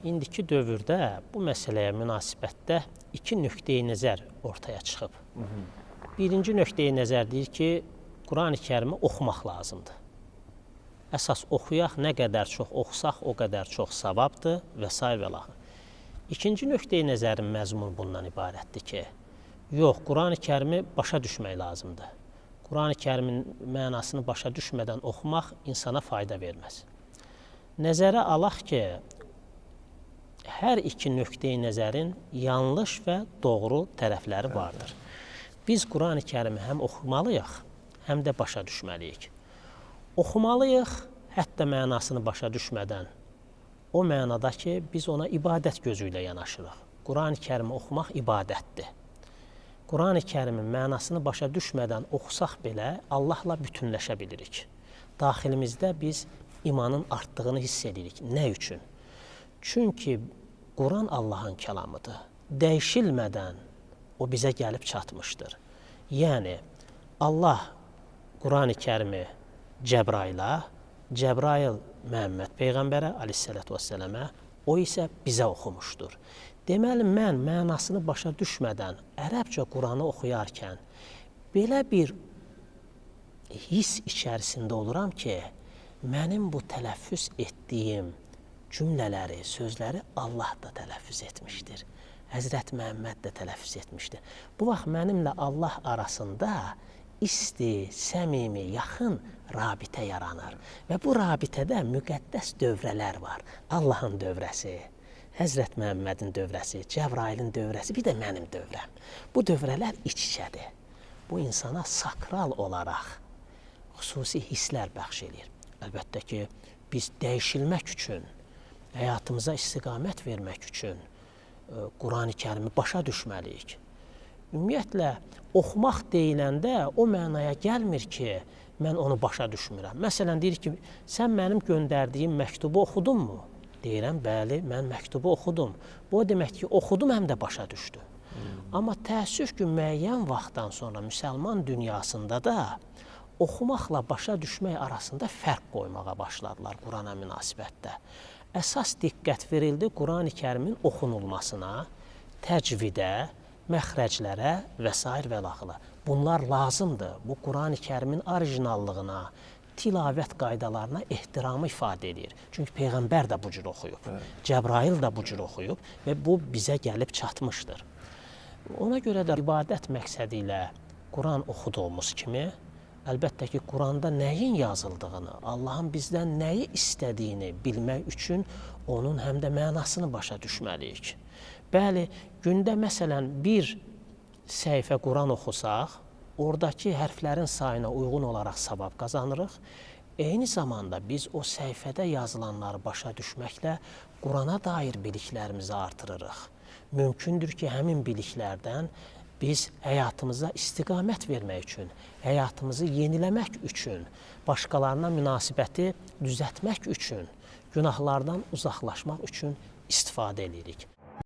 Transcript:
İndiki dövrdə bu məsələyə münasibətdə iki nöqteyi nəzər ortaya çıxıb. Birinci nöqteyi nəzər deyir ki, Qurani Kərimi oxumaq lazımdır. Əsas oxuyaq, nə qədər çox oxusaq, o qədər çox savabdır və sair və ilaxır. İkinci nöqteyi nəzərin məzmunu bundan ibarətdir ki, yox, Qurani Kərimi başa düşmək lazımdır. Qurani Kərimin mənasını başa düşmədən oxumaq insana fayda verməz. Nəzərə alaq ki, hər iki nöqteyi nəzərin yanlış və doğru tərəfləri vardır. Biz Qurani Kərimi həm oxumalıyıq, həm də başa düşməliyik. Oxumalıyıq, hətta mənasını başa düşmədən. O mənada ki, biz ona ibadət gözü ilə yanaşırıq. Qurani Kərimi oxumaq ibadətdir. Qurani Kərimin mənasını başa düşmədən oxusaq belə Allahla bütünləşə bilirik. Daxilimizdə biz imanın artdığını hiss edirik. Nə üçün? Çünki Quran Allahın kəlamıdır. Dəyişilmədən o bizə gəlib çatmışdır. Yəni, Allah Qurani Kərimi Cəbrailə, Cəbrail Məhəmməd Peyğəmbərə əleyhissalatu vəssəlamə, o isə bizə oxumuşdur. Deməli, mən mənasını başa düşmədən ərəbcə Quranı oxuyarkən belə bir hiss içərisində oluram ki, mənim bu tələffüz etdiyim cümlələri, sözləri Allah da tələffüz etmişdir. Həzrət Məhəmməd də tələffüz etmişdir. Bu vaxt mənimlə Allah arasında isti, səmimi, yaxın rabitə yaranır. Və bu rabitədə müqəddəs dövrələr var. Allahın dövrəsi, Həzrət Məhəmmədin dövrəsi, Cəbrailin dövrəsi, bir də mənim dövrəm. Bu dövrələr iç-içədir. Bu insana sakral olaraq xüsusi hisslər bəxş eləyir. Əlbəttə ki, biz dəyişilmək üçün, həyatımıza istiqamət vermək üçün Qurani Kərimi başa düşməliyik. Ümumiyyətlə, oxumaq deyiləndə o mənaya gəlmir ki, mən onu başa düşmürəm. Məsələn, deyir ki, sən mənim göndərdiyim məktubu oxudunmu? Deyirəm, bəli, mən məktubu oxudum. Bu o deməkdir ki, oxudum, həm də başa düşdüm. Amma təəssüf ki, müəyyən vaxtdan sonra müsəlman dünyasında da oxumaqla başa düşmək arasında fərq qoymağa başladılar Qurana münasibətdə. Əsas diqqət verildi Qurani Kərimin oxunulmasına, təcvidə, məxrəclərə və sair və ilaxıra. Bunlar lazımdır. Bu Qurani Kərimin orijinallığına, tilavət qaydalarına ehtiramı ifadə edir. Çünki Peyğəmbər də bu cür oxuyub, evet. Cəbrail də bu cür oxuyub və bu bizə gəlib çatmışdır. Ona görə də ibadət məqsədi ilə Quran oxuduğumuz kimi, əlbəttə ki, Quranda nəyin yazıldığını, Allahın bizdən nəyi istədiyini bilmək üçün onun həm də mənasını başa düşməliyik. Bəli, gündə məsələn bir səhifə Quran oxusaq, oradakı hərflərin sayına uyğun olaraq savab qazanırıq. Eyni zamanda biz o səhifədə yazılanları başa düşməklə Qurana dair biliklərimizi artırırıq. Mümkündür ki, həmin biliklərdən biz həyatımıza istiqamət vermək üçün, həyatımızı yeniləmək üçün, başqalarına münasibəti düzəltmək üçün, günahlardan uzaqlaşmaq üçün istifadə edirik.